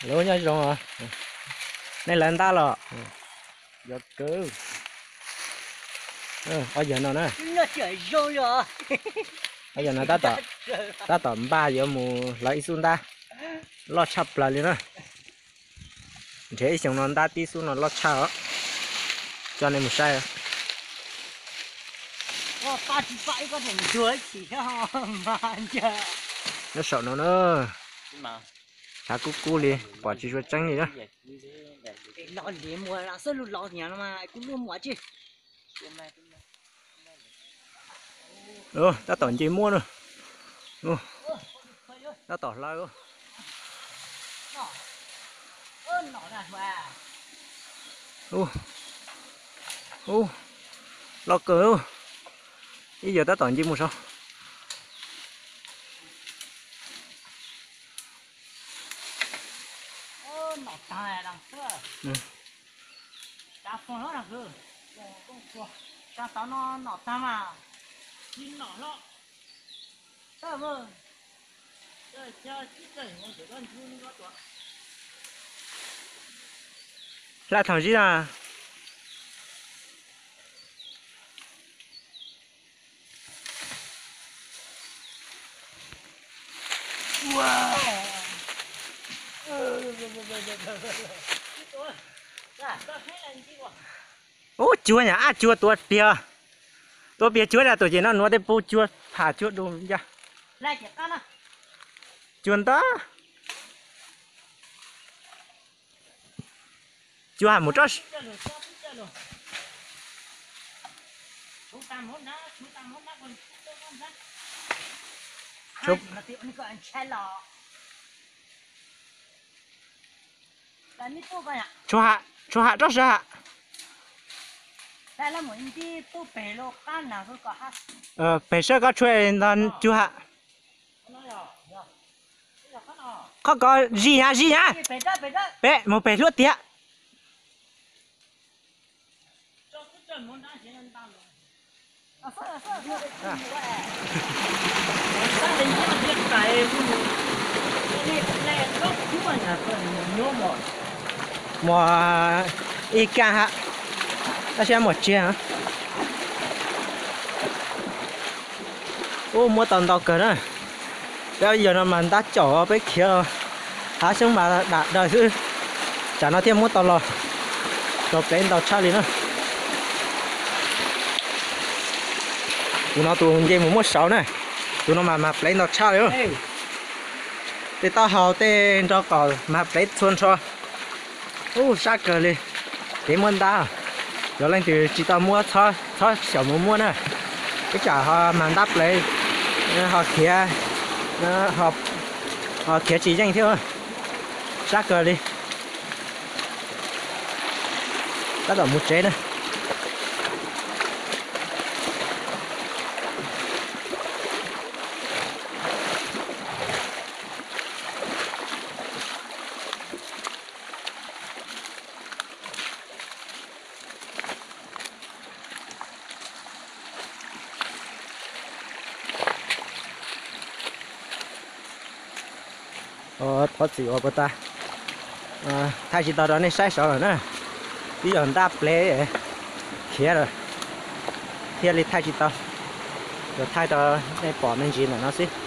Lawv nyob zoo os. Nej lawv ntab los? Yog kawg. Ob yawg no na, ob yawg no tab tom npaj yuav mus hlawv ib xub ntab loj tshaj plaws li na. Nrhiav ib xyoos no ntab tib xub no loj tshaj os. Coj nej mus saib. Nyob saum no na, tshav kub kub li, pom tsis tshua tseeb li na. Tab tom nce muaj na. Tab tom hlawv. Loj kawg. Ib yawg tab tom nce mus saud. Hla thaum zib na. Ub, cuag nyam ab cuag tuav pliag, tuav pliag cuag zaj tuam ces no nuav tej pug cuag pham cuag du ncaj. Cuag ntag. Cuag ham mus tsob. Tshuav ham, tshuav ham tsob sawv ham. Pem sawv koj tshuav ntog cuag ham. Qhov ko zij nyab, zij nyab. Pem mus pem hlub tiag. Muaj ib kaj ham, tab sis muaj tsiag. Ub, muab tau ntau kawg na. Peb yawg no mas ntab caum peb khiav los hav xyoob mas dam daws xwb. Tsam no thiaj muab tau los, tau plev ntau tshaj li na. Tus no tus nce mus muab saud na, tus no mas mag plev ntau tshaj li. Tej taub hau tej nraub qaum mag plev txhua nrho. Ub, sab kawg li. Kev muab ntab, cov leej twg tsis tau muab txhob xyaum mus muab na, ib tsam ho mag ntab plev, ho khiav, ho khiav tsis yeej thiab. Sab kawg li. Tab tom mus tsev na. Thov txim uas puas tas, thaij tsis tau rau nej saib saud lawm na. Twb yog ntab plev khiav lawm thiaj li thaij tsis tau, yuav thaij rau nej pom me ntsis ntawm no xwb.